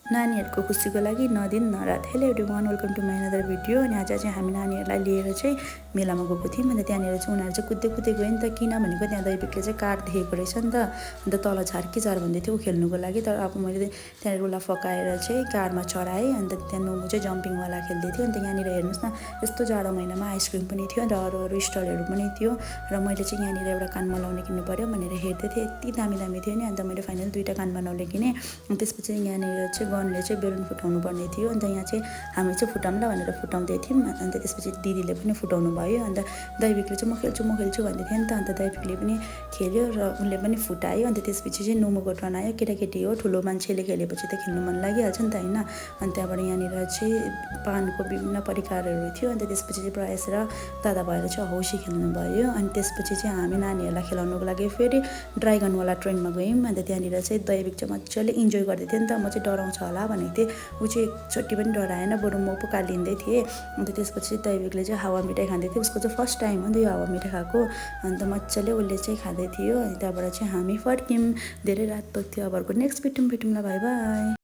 नानीहरूको खुसीको लागि नदिन नरात। Hello everyone, welcome to my another video. अनि आज चाहिँ हामी नानीहरूलाई लिएर चाहिँ मेलामा गएको थियौँ। अन्त त्यहाँनिर चाहिँ उनीहरू चाहिँ कुद्दै कुद्दै गयो नि त, किन भनेको त्यहाँ दैविकले चाहिँ कार देखेको रहेछ नि त। अन्त तल झार के झार भन्दै थियो ऊ खेल्नुको लागि। तर अब मैले त्यहाँनिर उसलाई फकाएर चाहिँ कारमा चढाएँ। अन्त त्यहाँ नोमु चाहिँ जम्पिङवाला खेल्दै थियो। अन्त यहाँनिर हेर्नुहोस् न, यस्तो जाडो महिनामा आइसक्रिम पनि थियो र अरू स्टलहरू पनि थियो। र मैले चाहिँ यहाँनिर एउटा कानमा लाउने किन्नु पऱ्यो भनेर हेर्दै थिएँ, यति दामी दामी थियो नि। अन्त मैले फाइनल 2टा कानमा नलाउने किनेँ। अनि त्यसपछि यहाँनिर चाहिँ गनले चाहिँ बेलुन फुटाउनु पर्ने थियो। अन्त यहाँ चाहिँ हामी चाहिँ फुटाउँला भनेर फुटाउँदै थियौँ। अन्त त्यसपछि दिदीले पनि फुटाउनु भयो। अन्त दैविकले चाहिँ म खेल्छु भन्दै थियो नि त। अन्त दैविकले पनि खेल्यो र उसले पनि फुटायो। अन्त त्यसपछि चाहिँ नोमुको टर्न आयो। केटाकेटी हो, ठुलो मान्छेले खेलेपछि त खेल्नु मन लागिहाल्छ नि त होइन। अनि त्यहाँबाट यहाँनिर चाहिँ पानको विभिन्न परिकारहरू थियो। अन्त त्यसपछि चाहिँ प्रयास र दादा भएर चाहिँ हौसी खेल्नु भयो। अनि त्यसपछि चाहिँ हामी नानीहरूलाई खेलाउनुको लागि फेरि ड्राइगनवाला ट्रेनमा गयौँ। अन्त त्यहाँनिर चाहिँ दैविक चाहिँ मजाले इन्जोय गर्दै थियो नि त। म चाहिँ डराउँछ होला भनेको थिएँ, ऊ चाहिँ एकचोटि पनि डराएन, बरु म पो कालिँदै थिएँ। अन्त त्यसपछि दैविकले चाहिँ हावा मिठाई खाँदै थियो, उसको चाहिँ फर्स्ट टाइम हो नि त यो हावा मिठाई खाएको। अन्त मजाले उसले चाहिँ खाँदै थियो। अनि त्यहाँबाट चाहिँ हामी फर्क्यौँ। धेरै रात पुग्थ्यो। अब अर्को नेक्स्ट भेटौँ ल, बाई बाई।